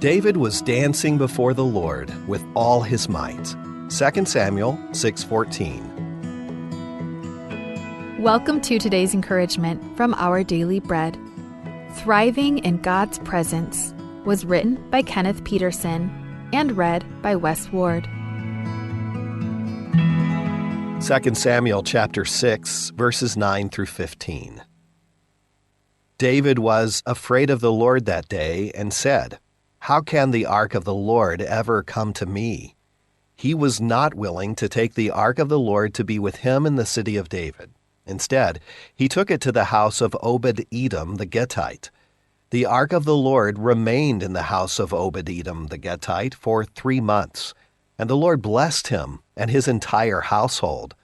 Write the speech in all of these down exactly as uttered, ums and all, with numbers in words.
David was dancing before the Lord with all his might. Second Samuel six fourteen. Welcome to today's encouragement from Our Daily Bread. Thriving in God's Presence was written by Kenneth Peterson and read by Wes Ward. Second Samuel chapter six, verses nine through fifteen. David was afraid of the Lord that day and said, "How can the ark of the Lord ever come to me?" He was not willing to take the ark of the Lord to be with him in the city of David. Instead, he took it to the house of Obed Edom the Gittite. The ark of the Lord remained in the house of Obed Edom the Gittite for three months, and the Lord blessed him and his entire household.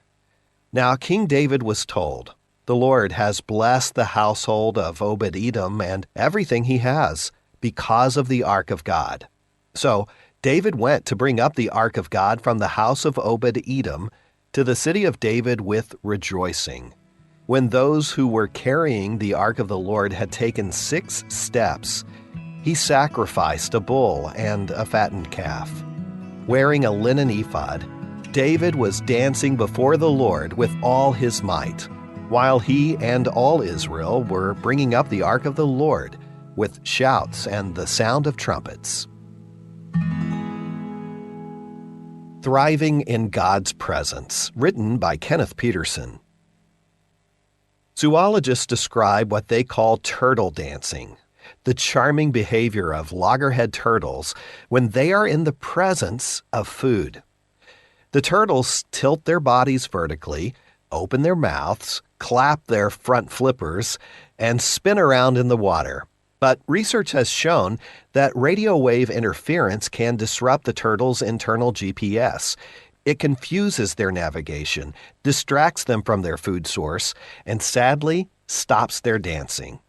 Now King David was told, "The Lord has blessed the household of Obed Edom and everything he has because of the ark of God." So David went to bring up the ark of God from the house of Obed Edom to the city of David with rejoicing. When those who were carrying the ark of the Lord had taken six steps, he sacrificed a bull and a fattened calf. Wearing a linen ephod, David was dancing before the Lord with all his might, while he and all Israel were bringing up the ark of the Lord with shouts and the sound of trumpets. Thriving in God's Presence, written by Kenneth Peterson. Zoologists describe what they call turtle dancing, the charming behavior of loggerhead turtles when they are in the presence of food. The turtles tilt their bodies vertically, open their mouths, clap their front flippers, and spin around in the water. But research has shown that radio wave interference can disrupt the turtles' internal G P S. It confuses their navigation, distracts them from their food source, and sadly, stops their dancing.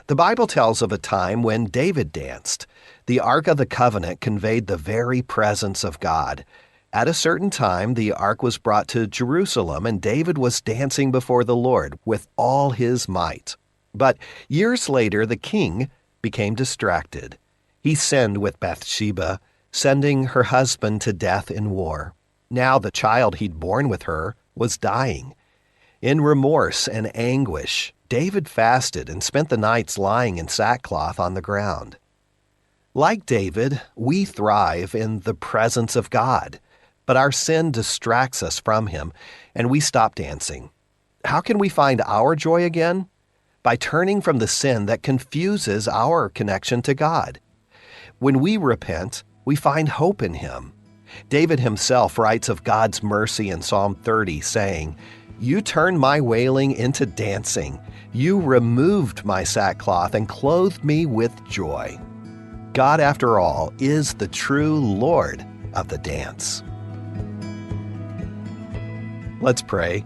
The Bible tells of a time when David danced. The Ark of the Covenant conveyed the very presence of God. At a certain time, the ark was brought to Jerusalem, and David was dancing before the Lord with all his might. But years later, the king became distracted. He sinned with Bathsheba, sending her husband to death in war. Now the child he'd borne with her was dying. In remorse and anguish, David fasted and spent the nights lying in sackcloth on the ground. Like David, we thrive in the presence of God, but our sin distracts us from Him, and we stop dancing. How can we find our joy again? By turning from the sin that confuses our connection to God. When we repent, we find hope in Him. David himself writes of God's mercy in Psalm thirty, saying, "You turned my wailing into dancing. You removed my sackcloth and clothed me with joy." God, after all, is the true Lord of the dance. Let's pray.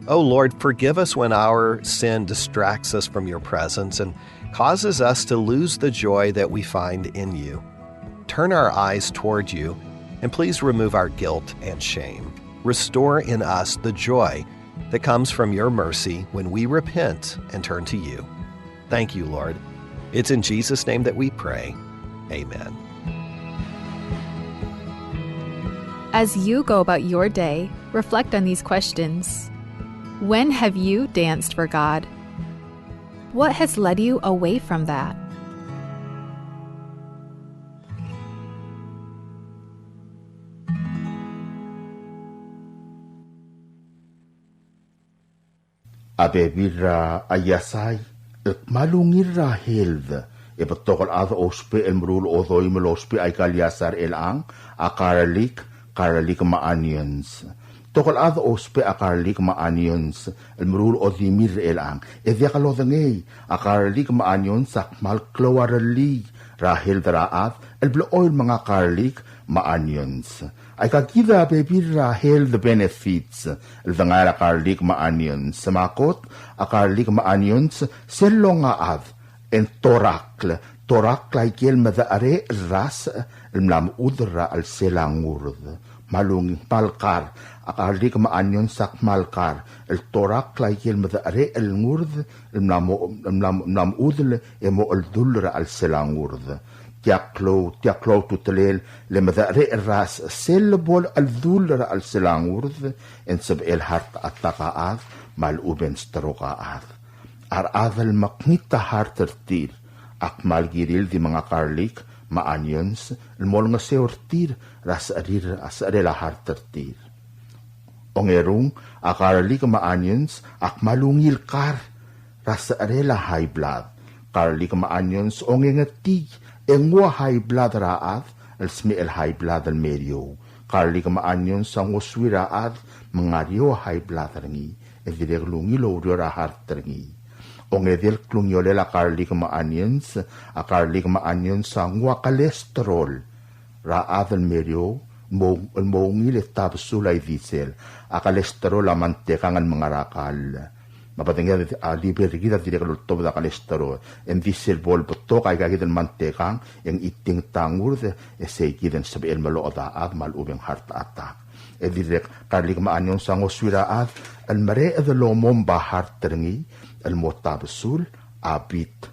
Oh Lord, forgive us when our sin distracts us from your presence and causes us to lose the joy that we find in you. Turn our eyes toward you, and please remove our guilt and shame. Restore in us the joy that comes from your mercy when we repent and turn to you. Thank you, Lord. It's in Jesus' name that we pray. Amen. As you go about your day, reflect on these questions. When have you danced for God? What has led you away from that? A bebil er a iasai el kmal ungil er a health, e betok el chad a ousbech el meruul a odoim el ousbech aika el iasai er chelechang, a garlic, garlic me a onions. Betok el chad a ousbech a garlic me a onions el meruul a odimir er chelechang. E diak lodengei, a garlic me a onions a kmal klou a rellii er a health er a chad el blechoel menga garlic me a onions. Aika kid a bebil er a health benefits el dengai er a garlic me a onions. Me a kot, a garlic me a onions sel longa a chad e ng torakl, torakl aike el medecherecher el rasech el mla mechudel er a chelsel a ngurd. Me a lungil, kmal kar, a garlic me a onions a kmal kar el torakl aike el medecherecher el ngurd el mla mo, mla, mla mechudel e mo cheldull er a chelsel a ngurd. Tia klou, tia klou a ultutelel, le medecherecher er a sel bo el cheldull er a chelsel a ngurd, e ng sebechel heart attack a chad, me a lechub e ng stroke a chad. A rechad el mekngit a heart er tir, a kmal kirir el di menga garlic me a onions el mo olengeseu er tir er a secherir, a secherel a heart er tir. Ongerung, a garlic me a onions a kmal ungil kar er a secherel a high blood. Garlic me a onions ongengetik e nguu a high blood er a chad el smecher el high blood el me er eou. Garlic me a onions a ngosuir a chad me ng ngar er eou a high blood er ngii, e dirrek el ungil oureor a heart er ngii. Ongedei el klungiolel a garlic me a onions, a garlic me a onions a nguu a cholesterol er a chad el me er eou, el mo, el mo ungil e tabesul a ildisel. A cholesterol a mantekang el me ngar er a kall. Me a bedenged a liver er kid a dirrek el oltobed a cholesterol. E ng di sel bo lebetok aika kid el mantekang, e ng chitingta a ngurd, e sei kid e ng sebechel meloched a chad me a lechub e ng heart attack. E dirrek garlic me a onions a ngosuir a chad el mereched el omomb a heart er ngii el mo tabesul a beat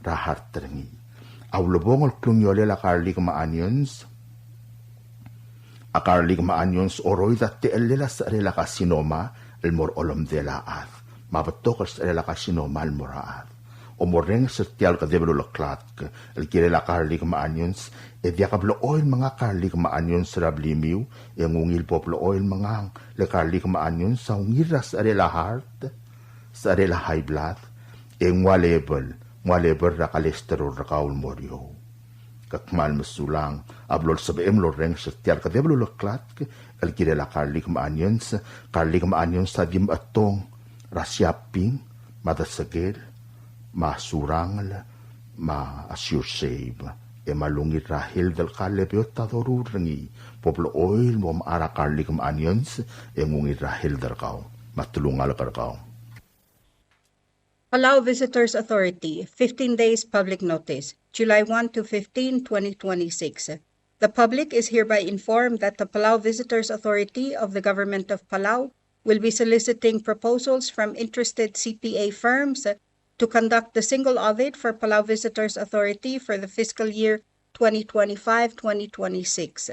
er a heart er ngii. A ulebongel el klungiolel a garlic me a onions, a garlic me a onions a oroid a techellel a secherel a carcinoma el mo er a olemdel a chad. Me a betok el secherel a carcinoma el mo er a chad. Omorrenges er tia el kedeb el uleklatk el kirel a garlic me a onions, e diak blechoel menga garlic me a onions er a blimiu, e ng ungil bo blechoel mengang, le garlic me a onions a ungil er a secherel a heart, secherel a high blood, e nguu a level, nguu a level er a cholesterol er kau el mo er eou. Ke kmal mesulang a blo lsebechem el orrenges er tia el kedeb el uleklatk el kirel a garlic me a onions. Garlic me a onions a di mechetong er a Shopping, me a Desekel, me a Surangel, me a Sure Save. E me a lungil er a health el kall e beot a doruul er ngii, bo blechoel mo mechar a garlic me a onions, e ng ungil er a health er kau me a telungalek er kau. Palau Visitors Authority, fifteen days public notice, July one to fifteen, twenty twenty-six. The public is hereby informed that the Palau Visitors Authority of the Government of Palau will be soliciting proposals from interested C P A firms to conduct the single audit for Palau Visitors Authority for the fiscal year twenty twenty-five, twenty twenty-six.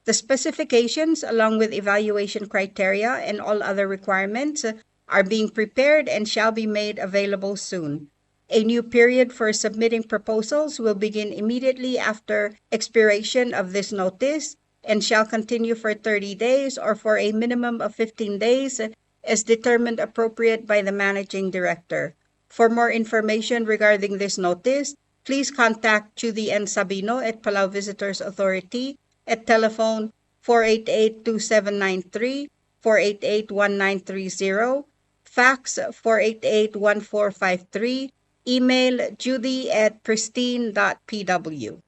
The specifications, along with evaluation criteria and all other requirements, are being prepared and shall be made available soon. A new period for submitting proposals will begin immediately after expiration of this notice and shall continue for thirty days or for a minimum of fifteen days as determined appropriate by the managing director. For more information regarding this notice, please contact Judy N Sabino at Palau Visitors Authority at telephone four eight eight two seven nine three, four eight eight one nine three zero, fax four eight eight one four five three, email judy at pristine dot P W.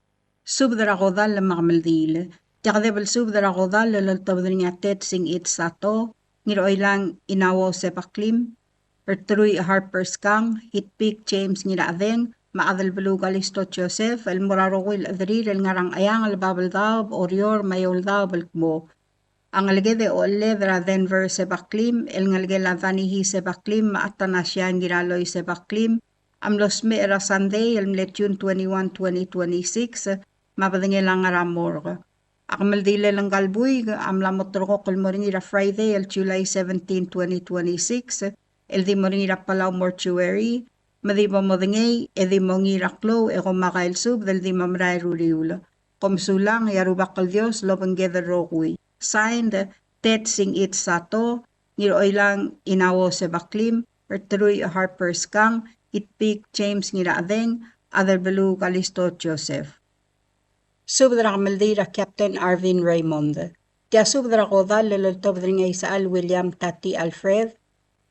Subed er a kodall me a kemeldiil. Tia kedeb el subed er a kodall el oltobed er ngii a Ted Singich Sato, Ngiroilang Inao Sebaklim, Ertrui Harper Skang, Itpik James Ngirachedeng, me a Adelbeluu Kalisto Joseph, el mo er a rokui el chederir el ngar er a Ngcheangel, Babeldaob, Oreor, me a Eouldaob el kmo a ngeleked e ochelled er a Denver Sebaklim, el ngelekel a Danihi Sebaklim, me a Atanasia Ngiraloi Sebaklim, a mlo smecher er a Sunday el mle June twenty-one, twenty twenty-six, me a bedengel a ngar er a morgue. A kemeldiil er ngka el buik a mla mo ulterekokl el mo er ngii er a Friday el July seventeen, twenty twenty-six, el di mo er ngii er a Palau Mortuary, me di bo modengei e di mo ngii er a klou e kom a kael subed el di mo merael er a uriul. Kom sulang, e a Rubak el Dios a lobengked el rokui. Signed, Ted Singich Sato, Ngiroilang Inao Sebaklim, Ertrui Harper Skang, Itpik James Ngirachedeng, Adelbeluu Kalisto Joseph. Subed er a kemeldiil er a Captain Arvin Raymond. Tia subed er a kodall el oltobed er ngii a Isechal William Tati Alfred,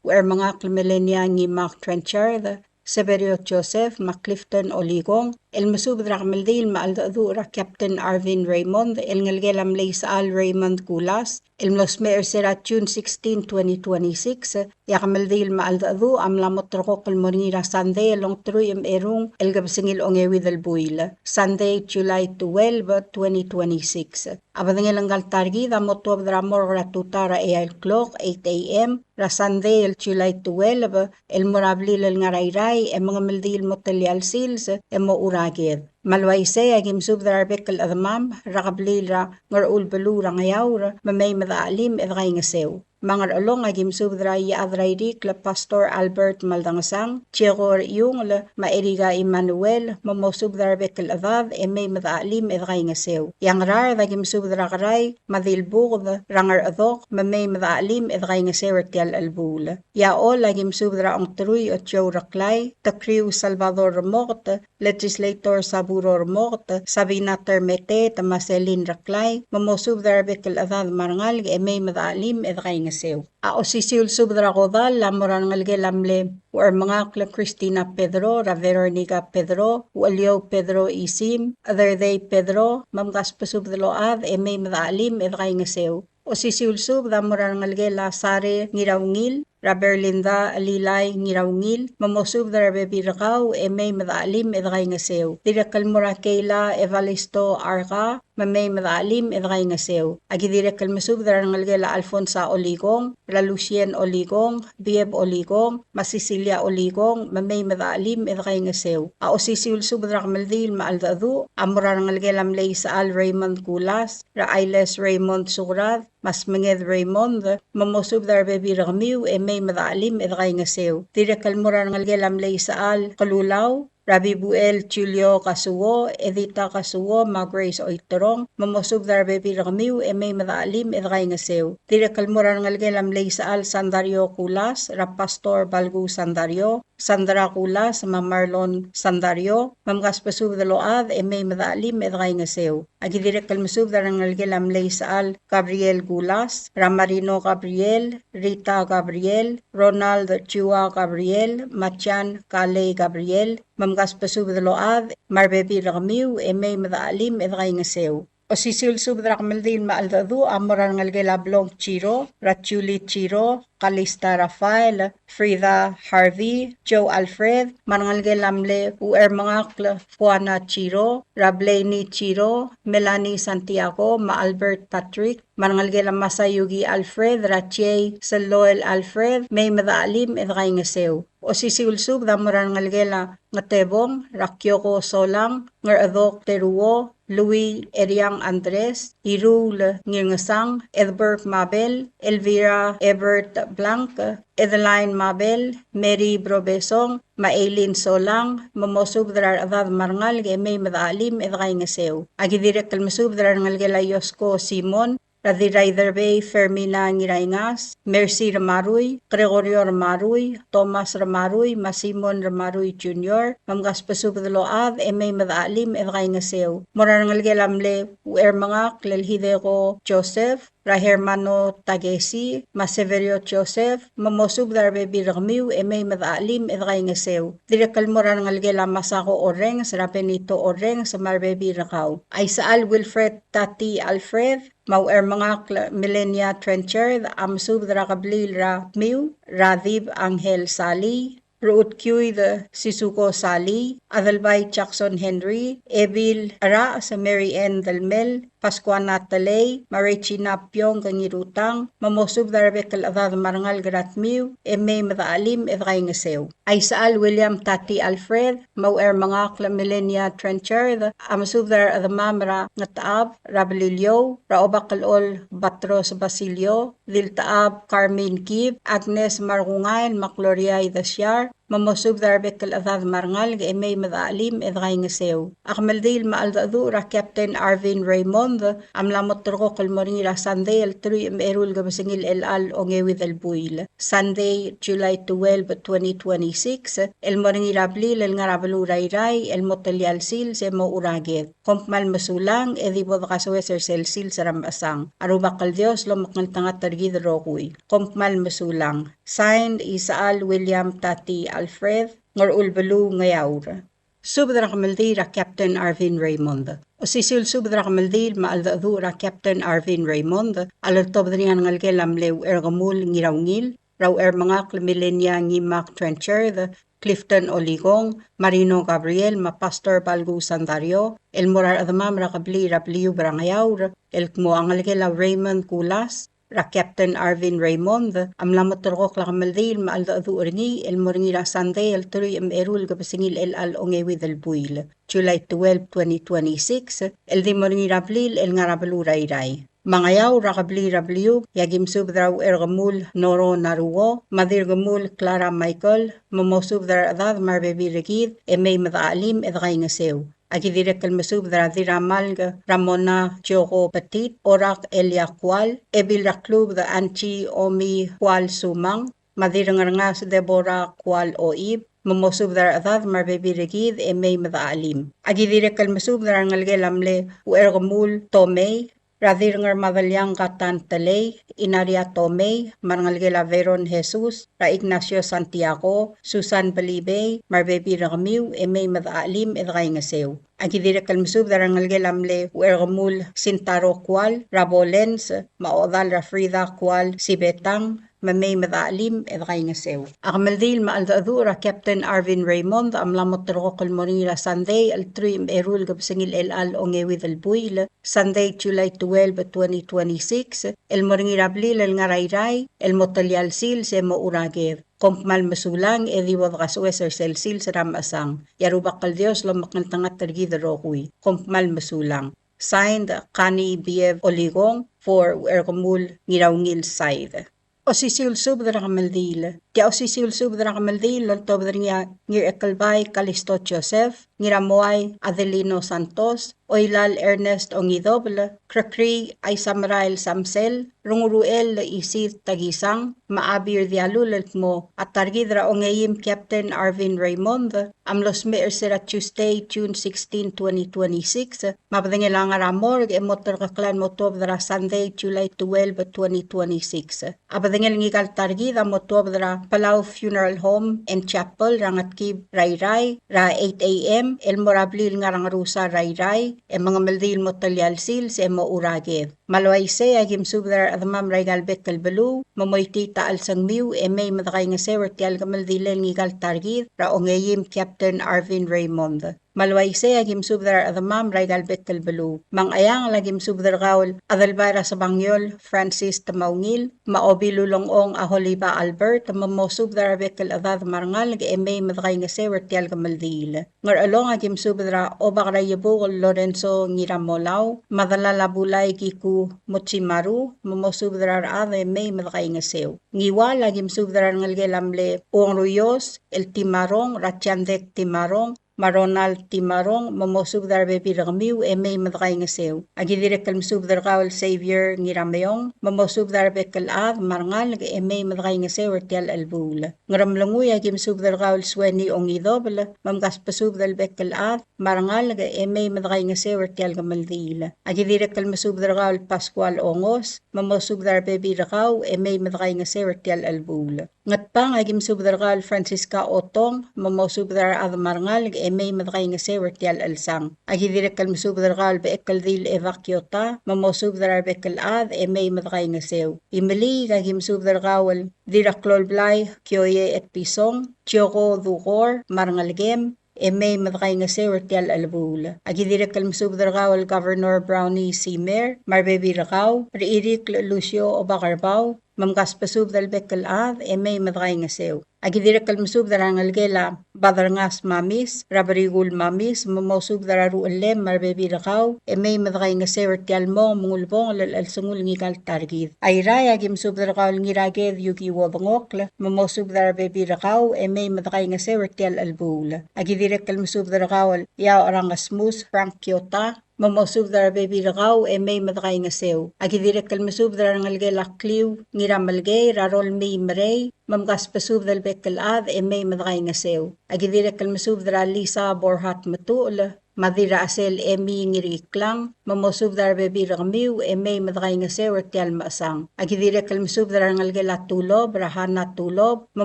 Uchermengakl Melania Ngimak Trenchard, Severio Joseph, me a Clifton Olikong, el mesubed er a kemeldiil me a cheldecheduch er a Captain Arvin Raymond, el ngelekel a mle Isechal Raymond Kulas, el mlo smecher er se er a June sixteen, twenty twenty-six, e a kemeldiil me a cheldecheduch a mla mo ulterekokl el mo er ngii er a Sunday el ongeteruich me a erung el kebesengil ongeuid el buil, Sunday, July twelve, twenty twenty-six. A bedengel ngka el ta er kid a mo tuobed er a morgue er a tutau er a eai el klok, eight A M, er a Sunday el July twelve, el mo er a blil el ngar er a Irrai, e mengemeldiil el mo telia el sils, e mochu er a ked. Me a le uaisei a ki mesubed er a rebek el chedemam er a kebliil er a Ngerchul beluu er a Ngeaur, me mei me dechachelim e dekaingeseu. Me a Ngerchelong a ki mesubed er a Iechad er a Irikl el Pastor Albert Maldangesang, Chieko er a Iungel, me a Erika Emmanuel, me mosubed er a rebek el chedad e mei me dechachelim e dekaingeseu. E a Ngaraard a ki mesubed er a Kerai, me a Dilbuked er a Ngerchedok, me mei me dechachelim e dekaingeseu er tia el chelebuul. E a Choll a ki mesubed er a Ongterui Otiou Reklai, Tekriu Salvador Remoket, Legislator Saburo Remoket, Sabina Termeteet, me a Celine Reklai, me mosubed er a rebek el chedad me a rengalek e mei me dechachelim e dekaingeseu. A osisiu el subed er a kodall a mo er a rengelekel a mle Uchermengakl Christina Pedro, er a Veronica Pedro, Ucheliou Pedro Isim, Chederdei Pedro, me mkasbesubed el ochad e mei me dechachelim e dekaingeseu. Osisiu el subed a mo er a rengelekel a Sare Ngiraungil, er a Berlinda Lilai Ngiraungil, me mosubed er a rebebil er kau e mei me dechachelim e dekaingeseu. Dirrek el mo er a Keila Evalisto Arka, me mei me dechachelim e dekaingeseu. A ki dirrek el mesubed er a rengelekel a Alfonsa Olikong, er a Lucien Olikong, Bieb Olikong, me a Cecilia Olikong, me mei me dechachelim e dekaingeseu. A osisiu el subed er a kemeldiil me a cheldecheduch a mo er a rengelekel a mle Isechal Raymond Kulas, er a Ailes Raymond Sukrad, me a Smenged Raymond, me mosubed er a rebebil er kemiu e mei me dechachelim e dekaingeseu. Dirrek el mo er a rengelekel a mle Isechal Kelulau, er a Bibuel Julio Kasuo, Edita Kasuo, me a Grace Oiterong, me mosubed er a rebebil er kemiu e mei me dechachelim e dekaingeseu. Dirrek el mo er a rengelekel a mle Isechal Sandario Kulas, er a Pastor Balku Sandario, Sandra Kulas, me a Marlon Sandario, me mkasbesubed el ochad e mei me dechachelim e dekaingeseu. A ki dirrek el mesubed er a rengelekel a mle Isechal Gabriel Kulas, er a Marino Gabriel, Rita Gabriel, Ronald Chua Gabriel, me a Jan Kalei Gabriel, me mkasbesubed el ochad me a rebebil er kemiu e mei me dechachelim e dekaingeseu. Osisiu el subed er a kemeldiil me a cheldecheduch a mo er a rengelekel a Blong Chiro, er a Julie Chiro, Kalista Rafael, Frida Harvey, Joe Alfred, me a rengelekel a mle Uchermengakl Juana Chiro, er a Blaney Chiro, Melanie Santiago, me a Albert Patrick, me a rengelekel a Masayuki Alfred, er a Jay Seloel Alfred, mei me dechachelim e dekaingeseu. Osisiu el subed a mo er a rengelekel a Ngetebong, er a Kioko Solang, Ngerchedok Teruo, Louis Eriang Andres, Iruul Ngirngesang, Edbert Mabel, Elvira Ebert Blanc, Edeline Mabel, Mary Brobesong, me a Eileen Solang, me mosubed er a rechedad me a rengalek e mei me dechachelim e dekaingeseu. A ki dirrek el mesubed er a rengelekel a Iosko Simon, er a Dirraiderbei Fermina Ngiraingas, Mercy Remarui, Gregorio Remarui, Thomas Remarui, me a Simon Remarui Junior, me mkasbesubed el ochad e mei me dechachelim e dekaingeseu. Mo er a rengelekel a mle Uchermengakl el Hideko Joseph, er a Hermano Takesi, me a Severio Joseph, me mosubed er a rebebil er kemiu e mei me dechachelim e dekaingeseu. Dirrek el mo er a rengelekel a Masako Orrenges, er a Benito Orrenges, me a rebebil er kau. A Isechal Wilfred Tati Alfred, me a Uchermengakl Millenia Trenchard, a mesubed er a kebliil er a Tmiu, er a Dib Angel Sali, Ruut Kiuid Sisuko Sali, Adelbai Jackson Henry, Ebil Raas, Mary Ann Delmel, Pascuana Telei, me a Regina Piong Ngirutang, me mosubed er a rebek el chedad me a rengalek er a Tmiu, e mei me dechachelim e dekaingeseu. A Isechal William Tati Alfred, me a Uchermengakl Millenia Trenchard, a mesubed er a rechedemam er a Ngetechab, er a Beliliou, er a Obakelchol Batros Basilio, Diltechab Carmen Kib, Agnes Markungain, me a Gloria Idesiar, me mosubed er a rebek el chedad me a rengalek e mei me dechachelim e dekaingeseu. A kemeldiil me a cheldecheduch er a Captain Arvin Raymond a mla mo terrekokl el mo er ngii er a Sunday el teruich me a eru el kebesengil el chelecha el ongeuid el buil. Sunday, July twelve, twenty twenty-six, el mo er ngii er a blil el ngar er a beluu er a Irrai, el mo telia el sils e mo churaked. Kom kmal mesulang, e di bo dekasoes er sel sils er a mechesang. A Rubak el Dios lomekngeltengat er kid el rokui. Kom kmal mesulang. Signed, Isechal William Tati Alfred, Ngerchul beluu Ngeaur. Subed er a kemeldiil er a Captain Arvin Raymond. Osisiu el subed er a kemeldiil me a cheldecheduch er a Captain Arvin Raymond a loltobed er ngii a rengelekel a mle Ucherkemul Ngiraungil, er a Uchermengakl Millenia Ngimak Trenchard, Clifton Olikong, Marino Gabriel, me a Pastor Balku Sandario, el mo er a rechedemam er a kebliil er a Bliub er a Ngeaur, el kmo a ngelekel a Raymond Kulas, er a Captain Arvin Raymond, a mla mo terrekokl a kemeldiil me a cheldecheduch er ngii el mo er ngii er a Sunday el teruich me a eru el kebesengil er chelecha el ongeuid el buil, July twelve, twenty twenty-six, el di mo er ngii er a blil el ngar er a beluu er a Irrai. Me a Ngeaur er a kebliil er a Bliuk, e aki mesubed er a Ucherkemul Noro Naruo, me a Dirkemul Clara Michael, me mosubed er a rechedad me a rebebil er kid, e mei me dechachelim e dekaingeseu. Aki dirrek el mesubed er a Diramalk Ramona Joko Petit, Orak Elia Kual, Ebil er a Klubed Angie Omi Kual Sumang, me a Dirrengerengas Deborah Kual Oib, me mosubed er a rechedad me a rebebil er kid e mei me dechachelim. Aki dirrek el mesubed er a rengelekel a mle Ucherkemul Tomei, er a Dirrengermadeliang Katan Telei, Inaria Tomei, me a rengelekel a Veron Jesus, er a Ignacio Santiago, Susan Belibei, me a rebebil er kemiu e mei me dechachelim e dekaingeseu. Aki dirrek el mesubed er a rengelekel a mle Ucherkemul Sintaro Kual, er a Bolens, me a ochedal er a Frida Kual Sibetang, me mei me dechachelim e dekaingeseu. A kemeldiil me a cheldecheduch er a Captain Arvin Raymond a mla mo terrekokl el mo er ngii er a Sunday el teruich me a eru el kebesengil er chelecha el ongeuid el buil, Sunday, July twelve, twenty twenty-six, el mo er ngii er a blil el ngar er a Irrai, el mo telia el sils e mochu er a ked. Kom kmal mesulang e di bo dekasoes er sel sils er a mechesang. E a Rubak el Dios lomekngeltengat er kid el rokui. Kom kmal mesulang. Signed, Connie Biev Oligong for Ucherkemul Ngiraungil Said. Osisiu el subed er a kemeldiil. Tia osisiu el subed er a kemeldiil el oltobed er ngii a Ngirachekelbai Kalisto Joseph, Ngiramoai Adelino Santos, Oilal Ernest Ongidobel, Krekrii Aisamerael Samsel, Renguruchel Isid Takisang, me a Abir Dialul el kmo a ta er kid er a ongeim Captain Arvin Raymond a mlo smecher er se er a Tuesday, June sixteen, twenty twenty-six, me a bedengel a ngar er a morgue e mo terkeklang el mo tuobed er a Sunday, July twelve, twenty twenty-six. A bedengel ngika el ta er kid a mo tuobed er a Palau Funeral Home and Chapel er a Ngetkib er a Irrai er a eight A M el mo er a blil ngar er a Ngerusar er a Irrai, e mengemeldiil el mo telia el sils e mochu er a ked. Me a le uaisei e aki mesubed er a rechedemam er aika el bek el beluu, me moitii a chelsengmiu e mei me dekaingeseu er tia el kemeldiil el ngika el ta er kid er a ongeim Captain Arvin Raymond. Me a le uaisei e aki mesubed er a rechedemam er aika el bek el beluu. Me a Ngcheangel e aki mesubed er kau el Adelbai er a Sebangiol Francis Temaungil, me a Obilulengchong Aholiba Albert, me mosubed er a rebek el chedad me a rengalek e mei me dekaingeseu er tia el kemeldiil. Ngerchelong e aki mesubed er a Obak er a Iebukel Lorenzo Ngiramolau, me a delal a Bulai Kiku Mochimaru, me mosubed er a rechad e mei me dekaingeseu. Ngiwal e aki mesubed er a rengelekel a mle Uongeruios el Timarong, er a Chandek Timarong, me a Ronald Timarong, me mosubed er a rebebil er kemiu e mei me dekaingeseu. Aki dirrek el mesubed er kau el Xavier Ngirameong, me mosubed er a rebek el chad me a rengalek e mei me dekaingeseu er tia el chelebuul. Ngeremlengui e aki mesubed er kau el Sueni Ongidobel, me mkasbesubed el bek el chad me a rengalek e mei me dekaingeseu er tia el kemeldiil. Aki dirrek el mesubed er kau el Pascual Ongos, me mosubed er a rebebil er kau e mei me dekaingeseu er tia el chelebuul. Ngatpang e aki mesubed er kau el Francisca Otong, me mosubed er a rechad me a rengalek e mei me dekaingeseu er tia el chelsang. Aki dirrek el mesubed er kau el Bechekeldil Eva Kiota, me mosubed er a rebek el chad e mei me dekaingeseu. Imeliik e aki mesubed er kau el Dirraklolblai Kioie Etpison, Tioko Dukor, me a rengelekem, e mei me dekaingeseu er tia el chelebuul. Aki dirrek el mesubed er kau el Governor Brownie Simer, me a rebebil er kau, Rechirikl Lucio Obakerbau, me mkasbesubed el bek el chad e mei me dekaingeseu. Aki dirrek el mesubed er a rengelekel a Baderngas Mamis, er a Berikul Mamis, me mosubed er a ruchellem me a rebebil er kau, e mei me dekaingeseu er tia el mong me ng ulebongel el chelsengul ngika el ta er kid. Airai e aki mesubed er kau el Ngiraked Yuki Uodengokl, me mosubed er a rebebil er kau, e mei me dekaingeseu er tia el chelebuul. Aki dirrek el mesubed er kau el Iaocherang Smus Frank Kiota, me mosubed er a rebebil er kau e mei me dekaingeseu. Aki dirrek el mesubed er a rengelekel a Kliu Ngiramelkei, er a Rolmii Merei, me mkasbesubed el bek el chad e mei me dekaingeseu. Aki dirrek el mesubed er a Lisa Borhat Metuchel, me a Dirrachesel Emi Ngirikiklang, me mosubed er a rebebil er kemiu e mei me dekaingeseu er tia el mechesang. Aki dirrek el mesubed er a rengelekel a Tulob, er a Hana Tulob, me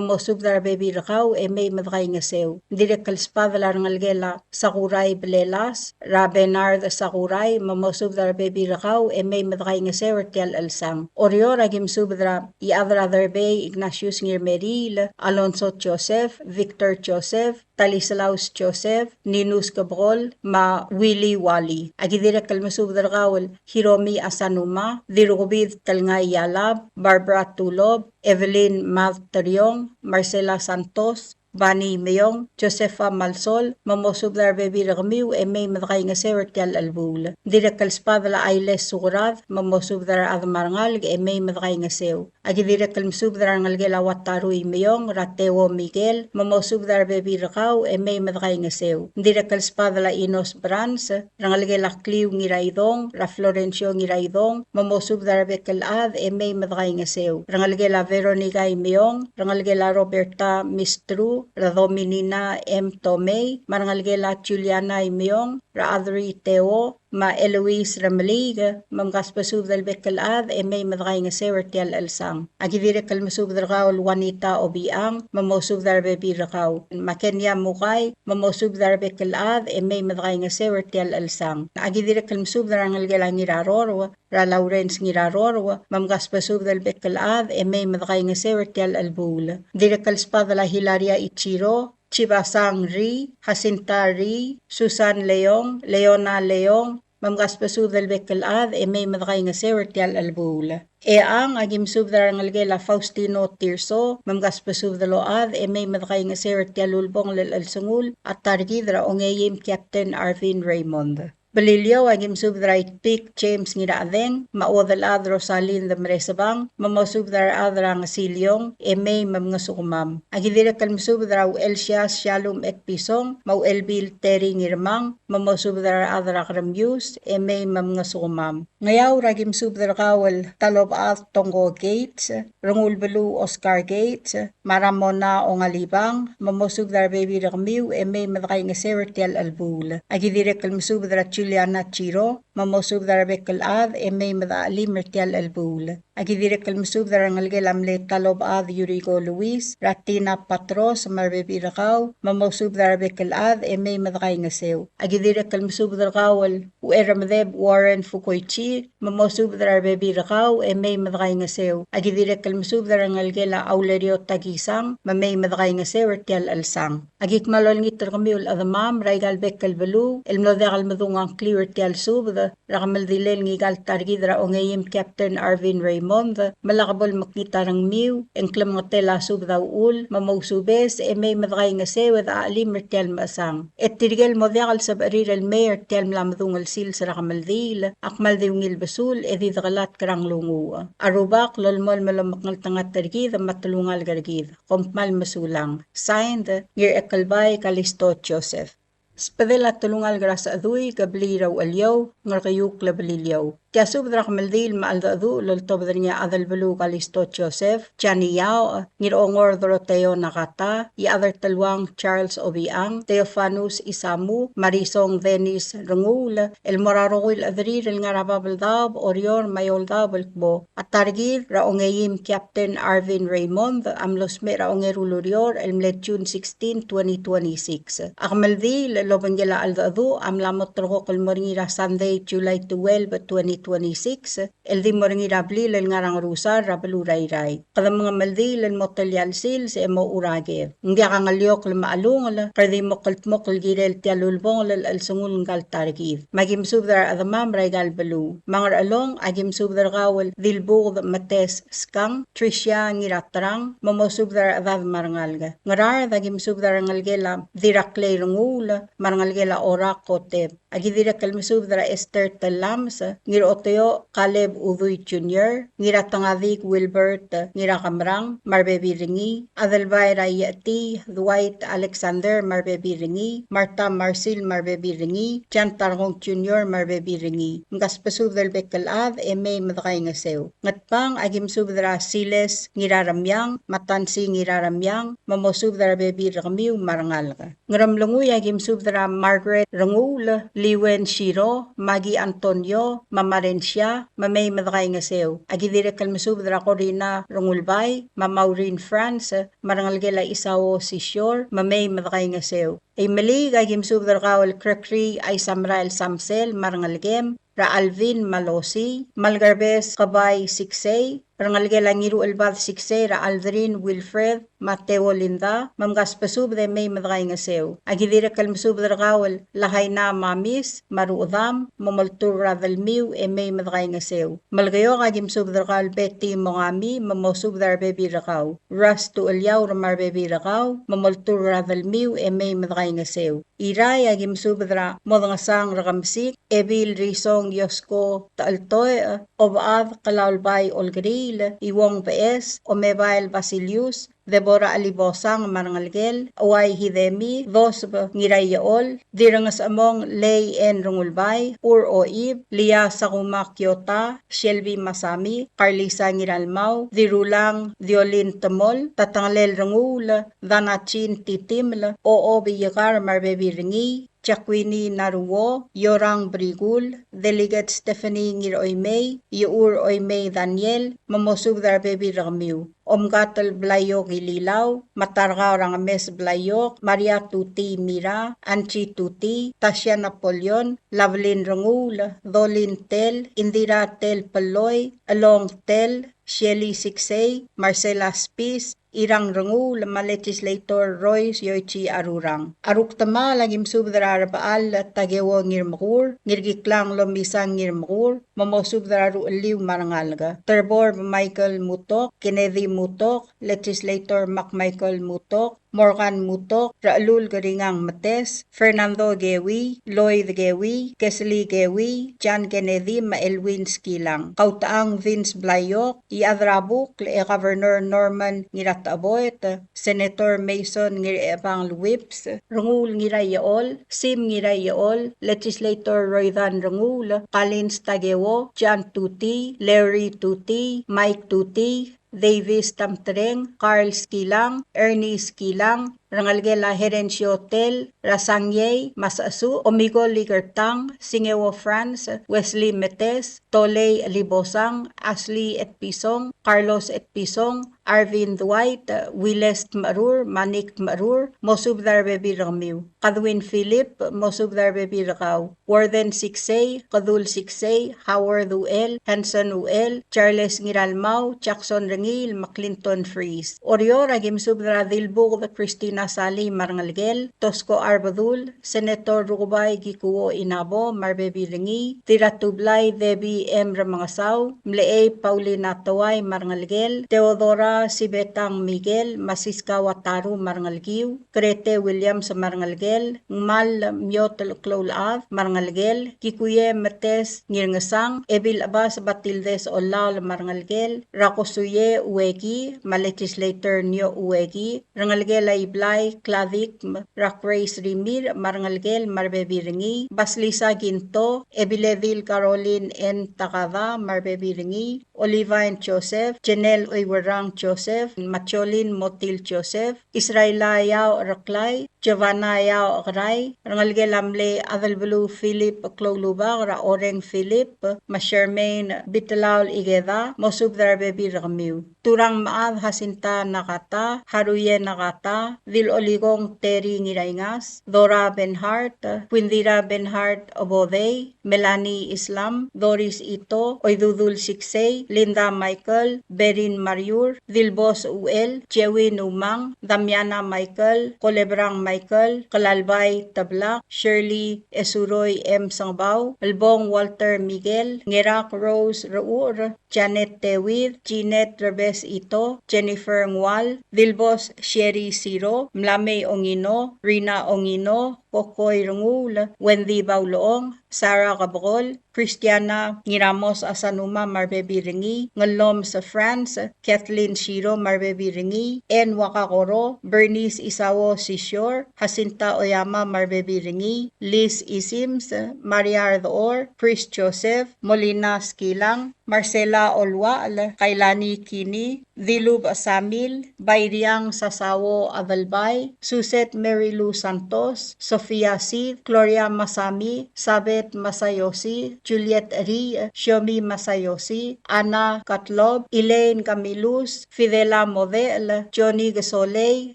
mosubed er a rebebil er kau e mei me dekaingeseu. Dirrek el sbadel a rengelekel a Sakurai Blelas, er a Bernard Sakurai, me mosubed er a rebebil er kau e mei me dekaingeseu er tia el chelsang. Oreor e aki mesubed er a Iechad er a Derbei Ignatius Ngirmeriil, Alonso Joseph, Victor Joseph, Talislaus Joseph, Ninus Kebekol, me a Willy Wally. Aki dirrek el mesubed er kau el Hiromi Asanuma, Dirukubid Telngai Yalab, Barbara Tulob, Evelyn Mad Teriong, Marcela Santos, Bani Meong, Josefa Malsol, me mosubed er a rebebil er kemiu e mei me dekaingeseu er tia el chelebuul. Dirrek el sbadel a Ailes Sukerad, me mosubed er a rechad me a rengalek e mei me dekaingeseu. Aki dirrek el mesubed er a rengelekel a Wataru Imeong, er a Teo Miguel, me mosubed er a rebebil er kau e mei me dekaingeseu. Dirrek el sbadel a Inos Brans, rengelekel a Kliu Ngiraidong, er a Florencio Ngiraidong, me mosubed er a rebek el chad e mei me dekaingeseu. Rengelekel a Veronica Imeong, rengelekel a Roberta Mistru, er a Dominina M. Tomei, me a rengelekel a Juliana Imeong, er a Adri Teo, me a Eloise Remeliik, me mkasbesubed el bek el chad e mei me dekaingeseu er tia el chelsang. Aki dirrek el mesubed er kau el Juanita Obichang, me mosubed er a rebebil er kau. Me a Kenia Mukai, me mosubed er a rebek el chad e mei me dekaingeseu er tia el chelsang. Aki dirrek el mesubed er a rengelekel a Ngirarorou, er a Lawrence Ngirarorou, me mkasbesubed el bek el chad e mei me dekaingeseu er tia el chelebuul. Dirrek el sbadel a Hilaria Ichiro, Chibasang Ri, Jacinta Ri, Susan Leong, Leona Leong, me mkasbesubed el bek el chad e mei me dekaingeseu er tia el chelebuul. Echang, aki mesubed er a rengelekel a Faustino Tirso, me mkasbesubed el ochad e mei me dekaingeseu er tia el ulebongel el chelsengul a ta er kid er a ongeim Captain Arvin Raymond. Beliliou, aki mesubed er a Itpik James Ngirachedeng, me a Uodelchad Rosalind Meresebang, me mosubed er a rechad er a Ngesiliong e mei me mngesukemam. Aki dirrek el mesubed er a Uchelsias Shalom Etpison, me a Uchelbil Terry Ngirmang, me mosubed er a rechad er a Keremius e mei me mngesukemam. Ngeaur, aki mesubed er kau el Talobechad Tongko Gates, Rengulbeluu Oscar Gates, me a Ramona Ongalibang, me mosubed er a rebebil er kemiu e mei me dekaingeseu er tia el chelebuul. Aki dirrek el mesubed er a Juliana Chiro, me mosubed er a rebek el chad e mei me dechachelim er tia el chelebuul. Aki dirrek el mesubed er a rengelekel a mle Talobechad Yuriko Luis, er a Tina Patros, me a rebebil er kau, me mosubed er a rebek el chad e mei me dekaingeseu. Aki dirrek el mesubed er kau el Ucheremedeb Warren Fukoichi, me mosubed er a rebebil er kau e mei me dekaingeseu. Aki dirrek el mesubed er a rengelekel a Aulerio Takisang, me mei me dekaingeseu er tia el chelsang. Aki kmal olengit er kemiu el chedemam er aika el bek el beluu el mlo diak el medung a ngkliu er tia el subed er a kemeldilel ngika el ta er kid er a ongeim Captain Arvin Raymond, me lak bo lemekngit a rengmiu e ng klemengetel a subed a uchul, me mousubes e mei me dekaingeseu e dechachelim er tia el mechesang. E tirke el mo diak el sebechir el mei er tia el mla medung el sils er a kemeldiil, a kmal di ungil besul e di dekelatk er a nglunguuch. A Rubak lolemolem el omekngeltengat er kid me a telungalek er kid. Kom kmal mesulang. Signed, Ngirachekelbai Kalisto Joseph. Sbedel a telungalek er a Sechedui, Kebliil er a Ucheliou, Ngerkeiukl Beliliou. Tia subed er a kemeldiil me a cheldecheduch el oltobed er ngii a Adelbeluu Kalisto Joseph, Jani Yaoch, Ngirongor Doroteo Nakata, Iechad er Teluang Charles Obichang, Theofanus Isamu, me a Risong Dennis Renguul, el mo er a rokui el chederir el ngar er a Babeldaob, Oreor, me a Eouldaob el kmo a ta er kid er a ongeim Captain Arvin Raymond a mlo smecher er a ongeru el ureor el mle June sixteen, twenty twenty-six. A kemeldiil el obengkel a cheldecheduch a mla mo ulterekokl el mo er ngii er a Sunday, July twelve, twenty twenty-six, el di mo er ngii er a blil el ngar er a Ngerusar er a beluu er a Irrai. Kede mengemeldiil el mo telia el sils e mochu er a ked. Ng diak a ngeliokl me a chelungel, kede di mo kldmokl el kirel tia el ulebongel el chelsengul ngka el ta er kid. Me aki mesubed er a rechedemam er aika el beluu. Me a Ngerchelong, aki mesubed er kau el Dilbuked Metes Skang, Tricia Ngiraterang, me mosubed er a rechedad me a rengalek. Ngaraard, aki mesubed er a rengelekel a Diraklei Renguul, me a rengelekel a Orak Kotep. Aki dirrek el mesubed er a Esther Telames, Ngiroteo Caleb Udui Junior, Ngiratengadik Wilbert Ngirakemerang me a rebebil er ngii, Adelbai er a Iechetii Dwight Alexander me a rebebil er ngii, Martha Marsil me a rebebil er ngii, Jan Tarkong Junior me a rebebil er ngii. Mkasbesubed el bek el chad e mei me dekaingeseu. Ngatpang, aki mesubed er a Siles Ngiraremiang me a Tansi Ngiraremiang, me mosubed er a rebebil er kemiu me a rengalek. Ngeremlengui, aki mesubed er a Margaret Renguul, Liwen Shiro, Maggie Antonio, me a Marensia, me mei me dekaingeseu. Aki dirrek el mesubed er a Corina Rengulbai, me a Maureen France, me a rengelekel a Isao Sisior, me mei me dekaingeseu. Imeliik, aki mesubed er kau el Gregory Aisamerael Samsel me a rengelekem, er a Alvin Malosi, me a Lekerbes Kebai Siksei, Rengelekel a Ngiruchelbad Siksei er a Aldrin Wilfred me a Teo Linda, me mkasbesubed e mei me dekaingeseu. A ki dirrek el mesubed er kau el Lahaina Mamis me a Ruchedam, me moltur er a delmiu e mei me dekaingeseu. Melekeok a ki mesubed er kau el Betty Mongami, me mosubed er a rebebil er kau. Ras Tucheliaur me a rebebil er kau, me moltur er a delmiu e mei me dekaingeseu. Irrai a ki mesubed er a Modengesang Rekemesik, Ebil Risong Yosko Techeltoech, Obechad Kelaulbai Olkeriil, Iuong Beches, Omebael Basilius, Deborah Chelibosang me a rengelekel, Uai Hidemi, Doseb Ngiraiechol, Dirrengesemong Lei N. Rengulbai, Ur Oib, Lia Sakuma Kiota, Shelby Masami, Carlisa Ngiralmau, Dirulang Diolin Temol, Tatengelel Renguul, Danachin Titiml, Ochob Iekar me a rebebil er ngii, Jacquini Naruo, Yorang Brikul, Delegate Stephanie Ngiroimei, Iechur Oimei Daniel, me mosubed er a rebebil er kemiu. Omkatel Blaiok Ililau, me a Tarkau er a Ngemes Blaiok, Maria Tuti Mira, Angie Tuti, Tasia Napoleon, Lavelin Renguul, Dolin Tell, Indira Tell Pelloi, Elong Tell, Shelly Siksei, Marcela Spis, Irang Renguul, me a Legislator Royce Yoichi Arurang. A Rukdemaol a ki mesubed er a Rebechall Takeo Ngirmekur, Ngirkiklang Lomisang Ngirmekur, me mosubed er a ruchelliu me a rengalek. Terbor Michael Mutok, Kennedy Mutok, Legislator Mark Michael Mutok, Morgan Mutok, Rechelulk Ringang Metes, Fernando Kewi, Lloyd Kewi, Kesley Kewi, John Kennedy, me a Elwin Skilang. Kautechang Vince Blaiok, Iechad er a Bukl e Governor Norman Ngiratecheboet, Senator Mason Ngirchechebangel Whipps, Renguul Ngiraiechol, Sim Ngiraiechol, Legislator Roydan Renguul, Collins Takeo, John Tuti, Larry Tuti, Mike Tuti, Davis Tamtreng, Carl Skilang, Ernie Skilang, rengelekel a Herencio Tell, Rasangiei Masasu, Omiko Likertang, Singeo Franz, Wesley Metes, Tolei Libosang, Ashley Etpison, Carlos Etpison, Arvin Dwight, Willes Tmerur, Manik Tmerur, mosubed er a rebebil er kemiu. Kadwin Philip, mosubed er a rebebil er kau. Warden Siksei, Kedul Siksei, Howard Uchel, Hanson Uchel, Charles Ngiralmau, Jackson Rengiil, me a Clinton Fries. Oreor a ki mesubed er a Dilbuked Christina Salii me a rengelekel, Tosko Arbedul, Senator Rukebai Kikuo Inabo me a rebebil er ngii, Dirratublai Debbie M. Remengesau, Mlechei Paulina Toai me a rengelekel, Theodora Sibetang Miguel, me a Siska Wataru me a rengelekiu, Grete Williams me a rengelekel, Ngmal Miotel Kloulechad me a rengelekel, Kikuie Metes Ngirngesang, Ebil Chebas Batildes Olaol me a rengelekel, Rakosuie Ueki, me a Legislator Nio Ueki, rengelekel a Iblai Kladikm, er a Grace Rimirch me a rengelekel me a rebebil er ngii, Basilisa Kinto, Ebiledil Caroline N. Takada me a rebebil er ngii, Olivine Joseph, Janelle Oiwerang Joseph, me a Jolin Motil Joseph, Israela Yao Reklai, Giovanna Yao Kerai, rengelekel a mle Adelbeluu Philip Kloulubak, er a Oreng Philip, me a Charmaine Bitelaol Ikeda, mosubed er a rebebil er kemiu. Turang Mechad Jacinta Nakata, Haruie Nakata, Dil Olikong Terry Ngiraingas, Dora Benhart, Quindira Benhart Obodei, Melanie Islam, Doris Ito, Oidudul Siksei, Linda Michael, Berin Mariur, Dilbos Uchel, Jewin Umang, Damiana Michael, Kolebrang Michael, Kelalbai Teblak, Shirley Esuroi M. Sengebau, Elbong Walter Miguel, Ngerak Rose Reucher, Janet Tewid, Jeanette Rebes Ito, Jennifer Ngual, Dilbos Sherry Siro, Mlamei Ongino, Rina Ongino, Kokoi Renguul, Wendy Baulechong, Sarah Kebekol, Christiana Ngiramos Asanuma me a rebebil er ngii, Ngellomes France, Kathleen Shiro me a rebebil er ngii, Anne Wakakoro, Bernice Isao Sisior, Jacinta Oyama me a rebebil er ngii, Liz Isims, Maria Ardechor, Chris Joseph, Molina Skilang, Marcela Oluachel, Kailani Kini, Dilub Samil, Bairiang Sasao Adelbai, Suset Mary Lou Santos, Sofia Sid, Gloria Masami, Sabet Masayoshi, Juliet Ri, Shiomi Masayoshi, Anna Gottlob, Elaine Camillus, Fidela Modechel, Johnny Kesolei,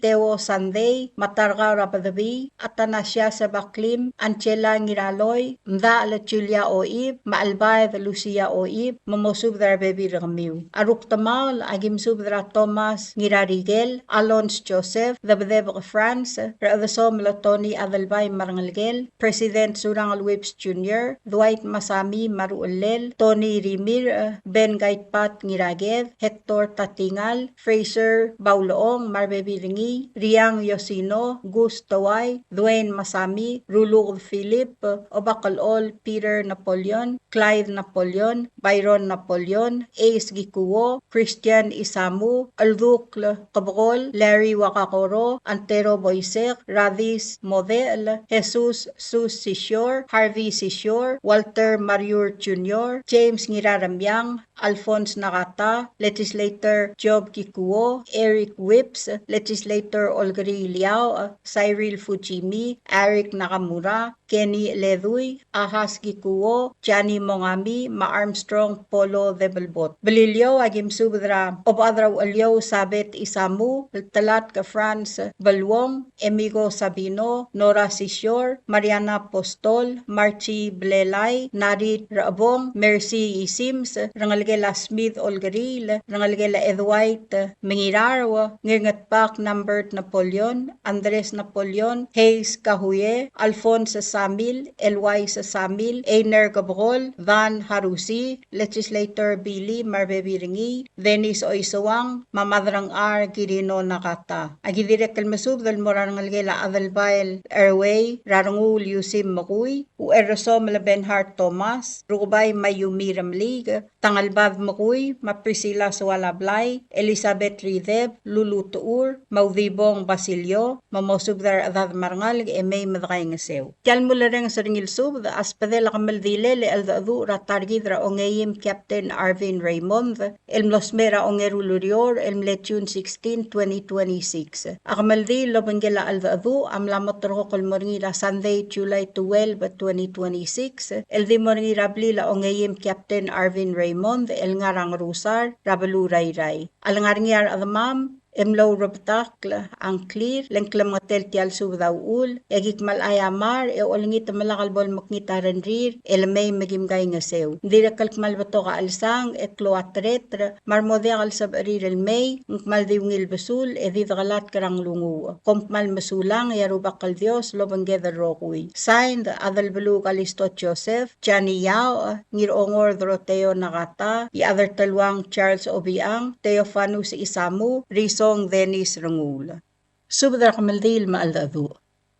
Theo Sandei, me a ta er kau er a Bedebii, Athanasia Sebaklim, Angela Ngiraloi, Mdachel Julia Oib, me a Chelbaed Lucia Oib, me mosubed er a rebebil er kemiu. A Rukdemaol, a ki mesubed er a Thomas Ngirarikel, Alons Joseph, Debedebek France, Rechedesomel Tony Adelbai me a rengelekel, President Surangel Whipps Junior, Dwight Masami me a ruchellel, Tony Rimirch, Ben Gaitpat Ngiraked, Hector Tatingal, Fraser Baulechong me a rebebil er ngii, Riang Yosino, Gus Towai, Dwayne Masami, Ruluked Philip, Obakelchol Peter Napoleon, Clyde Napoleon, Byron Napoleon, Ace Kikuo, Christian Isamu, Eldukl Kebekol, Larry Wakakoro, Antero Boisek, Radis Modechel, Jesus Sus Sisior, Harvey Sisior, Walter Mariur Junior, James Ngiraremiang, Alphonse Nakata, Legislator Job Kikuo, Eric Whipps, Legislator Olkeriil Iaoch, Cyril Fujimi, Eric Nakamura, Kenny Ledui, Ahas Kikuo, Jani Mongami, me a Armstrong Polo Debelbot. Beliliou, a ki mesubed er a Obechad er a Ucheliou Sabet Isamu, Telatk France Beluong, Emigo Sabino, Nora Sisior, Mariana Apostol, Marchi Blelai, Narit Rechebong, Mercy Isims, rengelekel a Smith Olkeriil, rengelekel a Edwait Mengirarua, Ngirngetbak Nambert Napoleon, Andres Napoleon, Hayes Kahuye, Alphonse Samil, Elwais Samil, Einer Kebekol, Van Harusi, Legislator Billy me a rebebil er ngii, Dennis Oiseuang, me a Madrang R. Kirino Nakata. A ki dirrek el mesubed el mo er a rengelekel a Adelbael Erwei, er a Renguul Yusim Mekui, Ucherresomel Benhard Thomas, Rukebai Mayumi Remeliik, Tangelbad Mekui, me a Priscilla Soalablai, Elizabeth Rideb, Lulu Techur, me a Udibong Basilio, me mosubed er a rechedad me a rengalek e mei me dekaingeseu. Tia el mulerrenges er ngii el subed a sbedel a kemeldilel e cheldecheduch er a ta er kid er a ongeim Captain Arvin Raymond, el mlo smecher er a ongeru el ureor, el mle June sixteen, twenty twenty-six. A kemeldiil el obengkel a cheldecheduch a mla mo terrekokl el mo er ngii er a Sunday, July twelve, twenty twenty-six, el di mo er ngii er a blil a ongeim Captain Arvin Raymond, el ngar er a Ngerusar, er a beluu er a Irrai. A lengar er ngii a rechedemam, e mlo ourebetakl a ngklir, le ng klemengetel tia el subed a uchul, e ki kmal aiamar, e olengit me lak el bo lemekngit a rengrir, e le mei me kim kaingeseu. Ng dirrek el kmal betok a chelsang, e klou a tereter, me a re mo diak el sebechir el mei, ng kmal di ungil besul, e di dekelatk er a nglunguuch. Kom kmal mesulang, e a Rubak el Dios lobengked el rokui. Signed, Adelbeluu Kalisto Joseph, Jani Iaoch, Ngirongor Doroteo Nakata, Iechad er Teluang Charles Obichang, Theofanus Isamu, Risong Dennis Renguul. Subed er a kemeldiil me a cheldecheduch.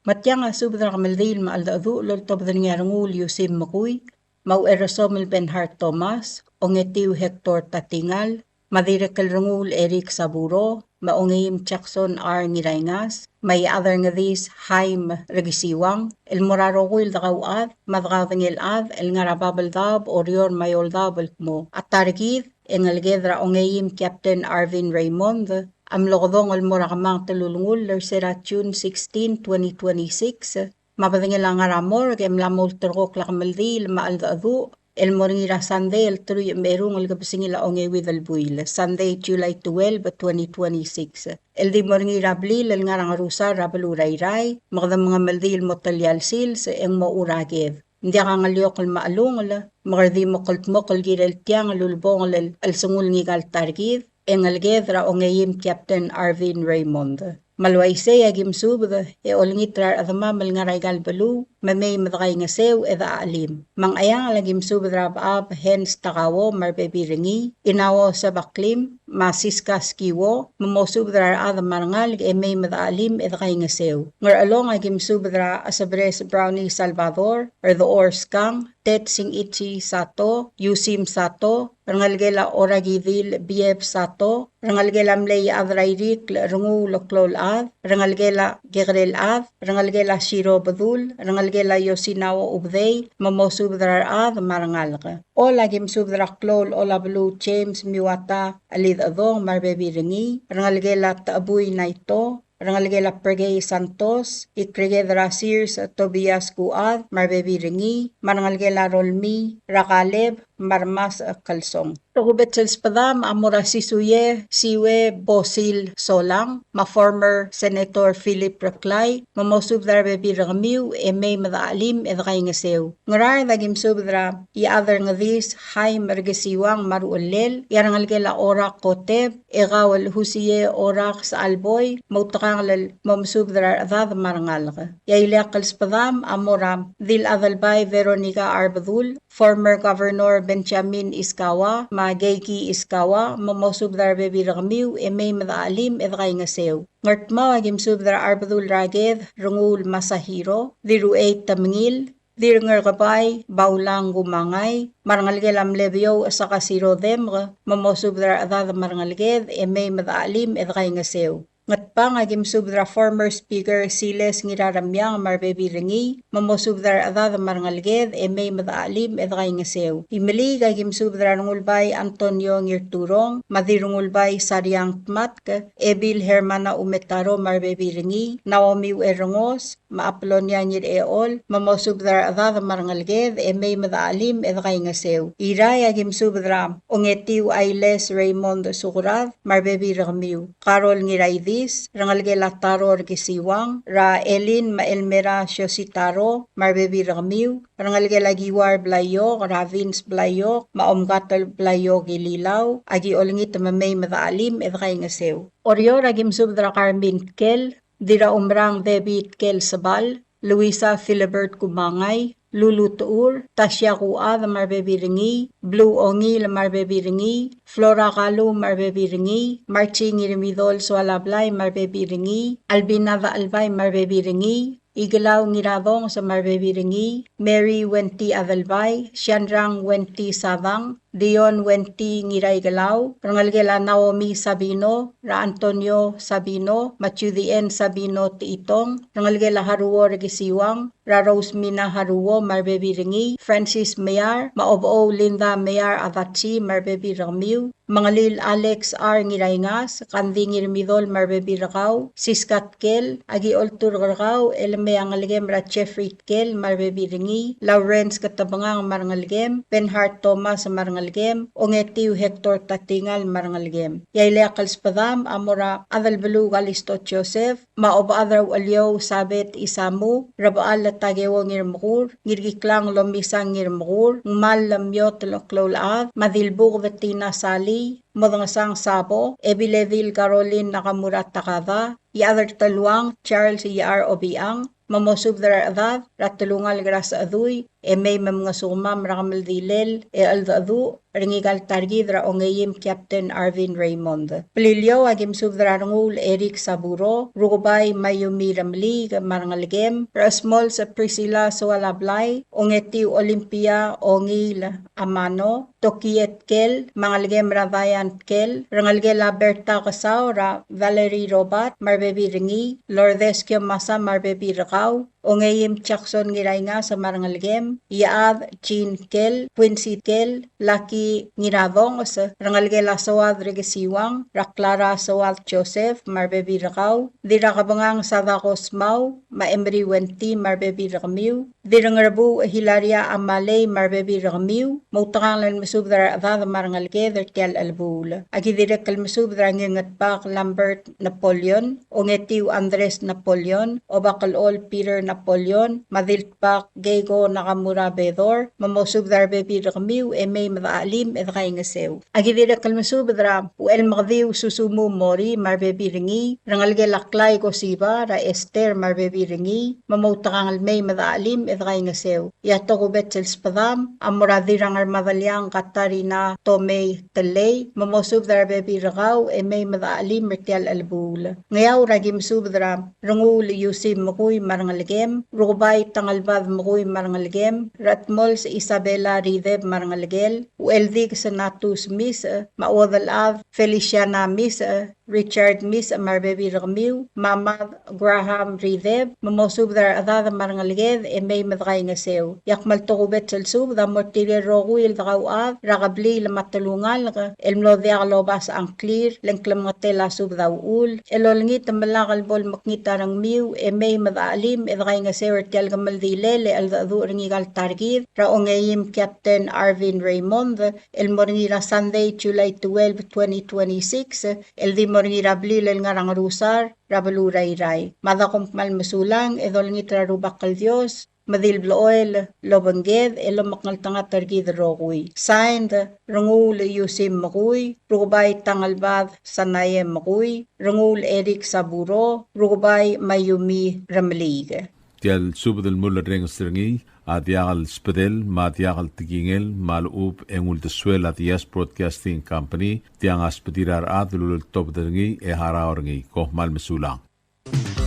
Me tiang a subed er a kemeldiil me a cheldecheduch el oltobed er ngii a Renguul Yusim Mekui, me a Ucherresomel Benhard Thomas, Ongetiu Hector Tatingal, me a dirrek el Renguul Eric Saburo, me a ongeim Jackson R. Ngiraingas, me a Iechad er Ngedis Haim Rekisiuang, el mo er a rokui el dekauchad me a dekaudengei el chad el ngar er a Babeldaob, Oreor me a Eouldaob el kmo a ta er kid e ngeleked er a ongeim Captain Arvin Raymond a mlo kedong el mo er a kemanget el ulengull er se er a June sixteen, twenty twenty-six, me a bedengel a ngar er a morgue e mla mo ulterekokl a kemeldiil me a cheldecheduch el mo er ngii er a Sunday el teruich me a erung el kebesengil a ongeuid el buil, Sunday, July twelve, twenty twenty-six, el di mo er ngii er a blil el ngar er a Ngerusar er a beluu er a Irrai, me kede mengemeldiil el mo telia el sils e ng mo churaked. Ng diak a ngeliokl me a chelungel, me kede di mo kldmokl el kirel tiang el ulebongel el chelsengul ngika el ta er kid, e ngeleked er a ongeim Captain Arvin Raymond. Me a le uaisei a ki mesubed e olengit er a rechedemam el ngar er aika el beluu, me mei me dekaingeseu e dechachelim. Me a Ngcheangel a ki mesubed er a Bechab Hans Takao me a rebebil er ngii, Inao Sebaklim, me a Siska Skiwo, me mosubed er a rechad me a rengalek e mei me dechachelim e dekaingeseu. Ngerchelong a ki mesubed er a Chesebres Brownie Salvador, Rdechor Skang, Ted Singichi Sato, Yusim Sato, rengelekel a Orakidil Bieb Sato, rengelekel a mle Iechad er a Irikl Renguul el klou el chad, rengelekel a Kekerel Chad, rengelekel a Siro Bedul, rengelekel a Yosinao Ubedei, me mosubed er a rechad me a rengalek. Chol a ki mesubed er a klou el Olabeluu James Miwata Chelidechedong me a rebebil er ngii, rengelekel a Techebui Naito, rengelekel a Pergei Santos, Ikreked er a Sirs Tobias Kuad, me a rebebil er ngii, me a rengelekel a Rolmii er a Kaleb, me a Remas Kelsong. Tokubets el sbedam a mo er a Sisuie Siue Bosil Solang, me a former Senator Philip Reklai, me mosubed er a rebebil er kemiu e mei me dechelim e dekaingeseu. Ngaraard a ki mesubed er a Iechad er Ngedis Haim er Kesiuang me a ruchellel, e a rengelekel a Orak Koteb, e kau el Husie Orak Saalboi, moutekangel el mo mesubed er a rechedad me a rengalek. E a ileakl el sbedam a mo er a Dil Adelbai Veronica Arbedul, former Governor Benjamin Iskawa, me a Keiki Iskawa, me mosubed er a rebebil er kemiu e mei me dechelim e dekaingeseu. Ngardmau a ki mesubed er a Arbedul er a Ked, Renguul Masahiro, Diruchei Temengil, Dirngerkebai Baulang Kumangai, me a rengelekel a mle Beouch Sakasiro Demk, me mosubed er a rechedad me a rengeleked e mei me dechelim e dekaingeseu. Ngatpang a ki mesubed er a former speaker Siles Ngiraremiang me a rebebil er ngii, me mosubed er a rechedad me a rengeleked e mei me dechelim e dekaingeseu. Imeliik a ki mesubed er a Rengulbai Antonio Ngirturong, me a Dirrengulbai Sariang Tmatk, Ebil Hermana Umetaro me a rebebil er ngii, Naomi Uerengos, me a Apolonia Ngirechol, me mosubed er a rechedad me a rengeleked e mei me dechelim e dekaingeseu. Irrai a ki mesubed er a Ongetiu Ailes Raymond Sukrad me a rebebil er kemiu, Carol Ngiraidis, rengelekel a Taro er Kesiuang, er a Elin me a Elmera Siositaro me a rebebil er kemiu, rengelekel a Kiuar Blaiok, er a Vince Blaiok, me a Omkatel Blaiok Ililau, a ki olengit me mei me dechelim e dekaingeseu. Oreor a ki mesubed er a Carmen Tkel, Dirraumerang David Tkel Sebal, Luisa Philibert Kumangai, Lulu Techur, Tasia Kuchad me a rebebil er ngii, Blue Ongil me a rebebil er ngii, Flora Kalu me a rebebil er ngii, Marchi Ngirmidol Soalablai me a rebebil er ngii, Albina Dachelbai me a rebebil er ngii, Ikelau Ngiradongs me a rebebil er ngii, Mary Wenty Adelbai, Sianrang Wenty Sadang, Dion Wenty Ngiraikelau, rengelekel a Naomi Sabino, er a Antonio Sabino, me a Judy Ann Sabino Techitong, rengelekel a Haruo er Kesiuang, er a Rosemina Haruo me a rebebil er ngii, Francis Mear, me a Obechou Linda Mear Adatsi me a rebebil er kemiu, Mengelil Alex R. Ngiraingas, Kandi Ngirmidol me a rebebil er kau, Siska Tkel, a ki olturk er kau el mei a ngelekem er a Jeffrey Tkel me a rebebil er ngii, Lawrence Ketebengang me a rengelekem, Benhart Thomas me a rengelekem, Ongetiu Hector Tatingal me a rengelekem. E a ileakl el sbedam a mo er a Adelbeluu Kalisto Joseph, me a Obechad er a Ucheliou Sabet Isamu, Rebechall Takeo Ngirmekur, Ngirkiklang Lomisang Ngirmekur, Ngmal Lemiot Kloulechad, me a Dilbuked Tina Sali, Modengesang Sabo, Ebiledil Caroline Nakamura Takada, Iechad er Teluang Charles Iechar Obichang, me mosubed er a rechedad er a telungalek er a Sechedui, e mei me mngesukemam er a kemeldilel e cheldecheduch er ngika el ta er kid er a ongeim Captain Arvin Raymond. Beliliou a ki mesubed er a Renguul Eric Saburo, Rukebai Mayumi Remeliik me a rengelekem, Resmols Priscilla Soalablai, Ongetiu Olympia Ongiil Amano, Tokie Tkel, me a ngelekem er a Diane Tkel, rengelekel a Berta Kesau, er a Valerie Robert me a rebebil er ngii, Lourdes Kiomasa me a rebebil er kau, Ongeim Jackson Ngiraingas me a rengelekem, Iechad Jean Tkel, Quincy Tkel, Lucky Ngiradongs, rengelekel a Soad er Kesiuang, er a Clara Soad Joseph me a rebebil er kau, Dirrakabengang Sadako Smau, me a Emery Wenty me a rebebil er kemiu, Dirrengerbuuch Hilaria Amalei me a rebebil er kemiu, moutekangel el mesubed er a rechedad me a rengeleked er tia el chelebuul. A ki dirrek el mesubed er a Ngirngetbak Lambert Napoleon, Ongetiu Andres Napoleon, Obakelchol Peter Napoleon, me a Diltbak Keiko Nakamura Bedor, me mosubed er a rebebil er kemiu e mei me dechachelim e dekaingeseu. A ki dirrek el mesubed er a Uchelmekediu Susumu Mori me a rebebil er ngii, rengelekel a Klai Kosiba, er a Esther me a rebebil er ngii, me moutekangel mei me dechachelim e dekaingeseu. E a tokubets el sbedam a mo er a Dirrangermadeliang Katarina Tomei Telei, me mosubed er a rebebil er kau e mei me dechachelim er tia el chelebuul. Ngeaur a ki mesubed er a Renguul Iusim Mekui me a rengelekem, Rukebai Tangelbad Mekui me a rengelekem, Ratmols Isabela Rideb me a rengelekel, Ucheldikes Natus Misech, me a Uodelchad Feliciana Misech, Richard Mis me a rebebil er kemiu, me a Mad Graham Rideb, me mosubed er a rechedad me a rengeleked e mei me dekaingeseu. E a kmal tokubets el subed a mo er tirke el rokui el dekauchad er a kebliil me a telungalek el mlo diak lobasech a ngklir, le ng klemengetel a subed a uchul, el olengit me lak el bo lemekngit a rengmiu e mei me dechelim e dekaingeseu er tia el kemeldiil e cheldecheduch er ngika el ta er kid er a ongeim Captain Arvin Raymond, el mo er ngii er a Sunday, July twelve, twenty twenty-six, el di mo er ngii er a blil el ngar er a Ngerusar er a beluu er a Irrai. Me a da kom kmal mesulang e dolengit er a Rubak el Dios me di el blechoel el obengked e lomekngeltengat er kid el rokui. Signed, Renguul Yusim Mekui, Rukebai Tangelbad Sanae Mekui, Renguul Eric Saburo, Rukebai Mayumi Remeliik. Tia el subed el mulerrenges er ngii a diak el sbedel me a diak el tekingel me a lechub e ng uldesuel a Diaz Broadcasting Company, tiang a sbedir a rechad el uleltobed er ngii e harau er ngii. Kom kmal mesulang.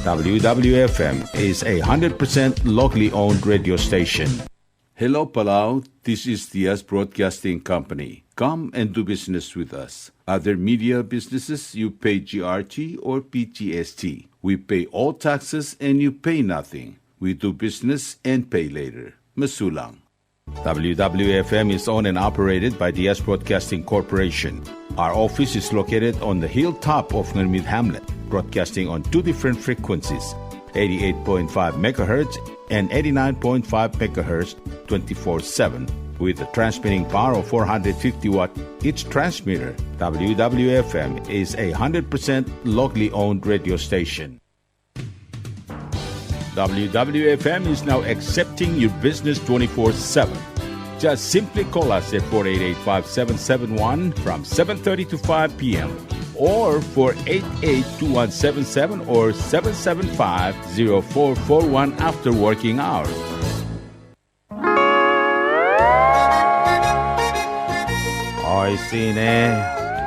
W W F M is a hundred percent locally owned radio station. Hello, Palau. This is Diaz Broadcasting Company. Come and do business with us. Other media businesses, you pay G R T or P G S T. We pay all taxes and you pay nothing. We do business and pay later. Mesulang. W W F M is owned and operated by Diaz Broadcasting Corporation. Our office is located on the hilltop of Ngermid Hamlet, broadcasting on two different frequencies, eighty-eight point five megahertz and eighty-nine point five megahertz, twenty-four seven, with a transmitting power of four hundred fifty watt each transmitter. W W F M is a hundred percent locally owned radio station. W W F M is now accepting your business twenty-four seven. Just simply call us at four eight eight, five seven seven one from seven thirty to five p m, or four eight eight, two one seven seven or seven seven five, zero four four one after working hours. Oishii ne.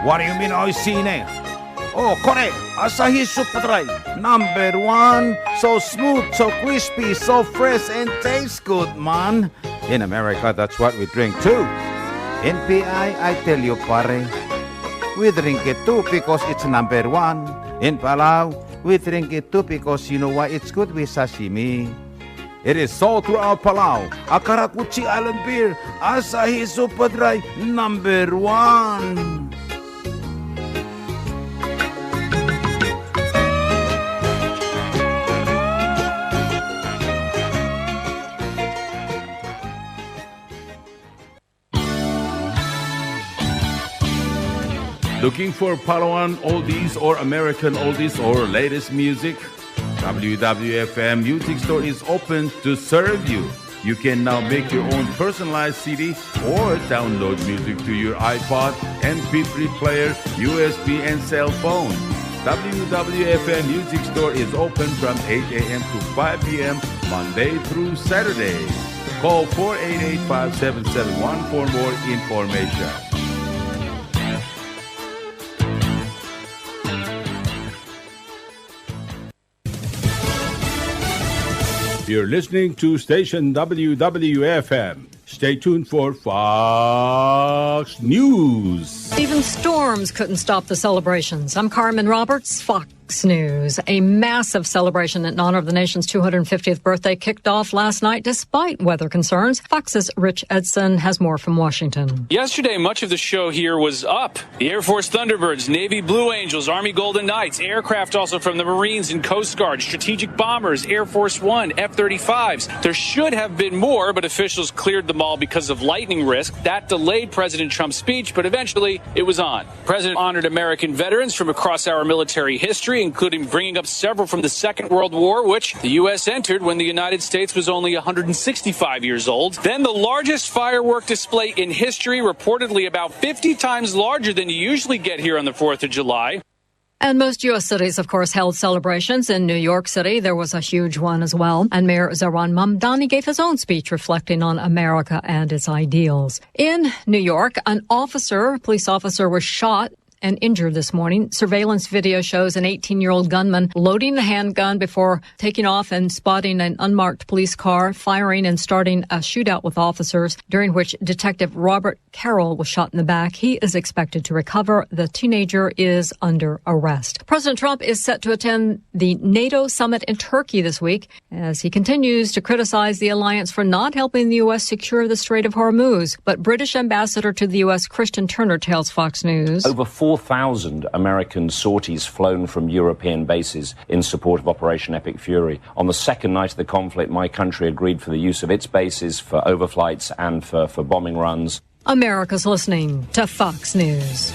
What do you mean, oishii ne? Oh, kore, Asahi Super Dry, number one. So smooth, so crispy, so fresh, and tastes good, man. In America, that's what we drink too. In P I, I tell you, pare, we drink it too because it's number one. In Palau, we drink it too because you know why? It's good with sashimi. It is sold throughout Palau. A karakuchi island beer, Asahi Super Dry, number one. Looking for Palauan oldies or American oldies or latest music? W W F M Music Store is open to serve you. You can now make your own personalized C D or download music to your iPod, M P three player, U S B, and cell phone. W W F M Music Store is open from eight a.m. to five p.m., Monday through Saturday. Call four eight eight, five seven seven one for more information. You're listening to station W W F M. Stay tuned for Fox News. Even storms couldn't stop the celebrations. I'm Carmen Roberts, Fox News. A massive celebration in honor of the nation's two hundred fiftieth birthday kicked off last night despite weather concerns. Fox's Rich Edson has more from Washington. Yesterday, much of the show here was up. The Air Force Thunderbirds, Navy Blue Angels, Army Golden Knights, aircraft also from the Marines and Coast Guard, strategic bombers, Air Force One, F thirty-fives. There should have been more, but officials cleared them all because of lightning risk. That delayed President Trump's speech, but eventually it was on. The president honored American veterans from across our military history, including bringing up several from the Second World War, which the U S entered when the United States was only one hundred sixty-five years old. Then the largest firework display in history, reportedly about fifty times larger than you usually get here on the fourth of July. And most U S cities, of course, held celebrations. In New York City, there was a huge one as well. And Mayor Zohran Mamdani gave his own speech reflecting on America and its ideals. In New York, an officer, police officer, was shot and injured this morning. Surveillance video shows an eighteen-year-old gunman loading the handgun before taking off and spotting an unmarked police car, firing and starting a shootout with officers, during which Detective Robert Carroll was shot in the back. He is expected to recover. The teenager is under arrest. President Trump is set to attend the NATO summit in Turkey this week as he continues to criticize the alliance for not helping the U S secure the Strait of Hormuz. But British ambassador to the U S, Christian Turner, tells Fox News. Over four thousand American sorties flown from European bases in support of Operation Epic Fury. On the second night of the conflict, my country agreed for the use of its bases for overflights and for, for bombing runs. America's listening to Fox News.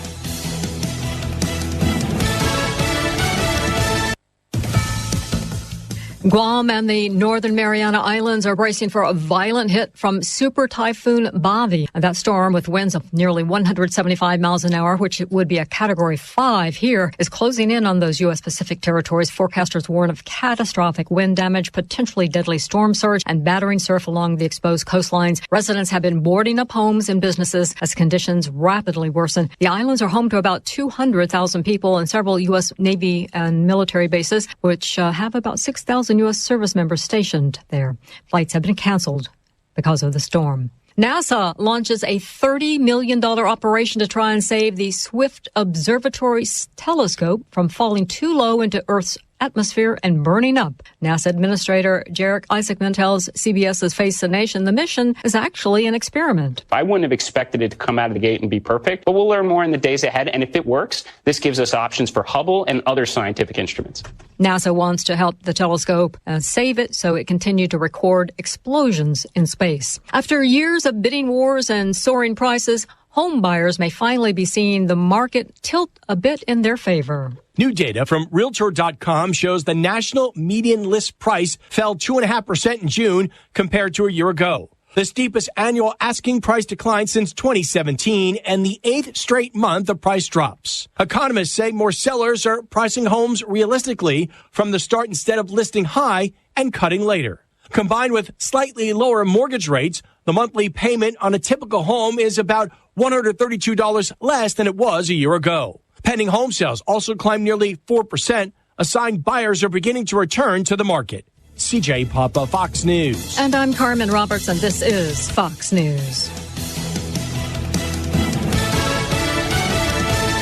Guam and the Northern Mariana Islands are bracing for a violent hit from Super Typhoon Bavi. That storm, with winds of nearly one hundred seventy-five miles an hour, which would be a Category five here, is closing in on those U S Pacific territories. Forecasters warn of catastrophic wind damage, potentially deadly storm surge, and battering surf along the exposed coastlines. Residents have been boarding up homes and businesses as conditions rapidly worsen. The islands are home to about two hundred thousand people and several U S Navy and military bases, which, uh, have about six thousand U S service members stationed there. Flights have been canceled because of the storm. NASA launches a thirty million dollar operation to try and save the Swift Observatory s-, telescope from falling too low into Earth's atmosphere and burning up. NASA Administrator Jarek Isaacman tells CBS's Face the Nation the mission is actually an experiment. I wouldn't have expected it to come out of the gate and be perfect, but we'll learn more in the days ahead. And if it works, this gives us options for Hubble and other scientific instruments. NASA wants to help the telescope, uh, save it so it continued to record explosions in space. After years of bidding wars and soaring prices, home buyers may finally be seeing the market tilt a bit in their favor. New data from Realtor dot com shows the national median list price fell two and a half percent in June compared to a year ago, the steepest annual asking price decline since twenty seventeen, and the eighth straight month of price drops. Economists say more sellers are pricing homes realistically from the start instead of listing high and cutting later. Combined with slightly lower mortgage rates, the monthly payment on a typical home is about one hundred thirty-two dollars less than it was a year ago. Pending home sales also climbed nearly four percent, a sign buyers are beginning to return to the market. C J Papa, Fox News. And I'm Carmen Roberts, and this is Fox News.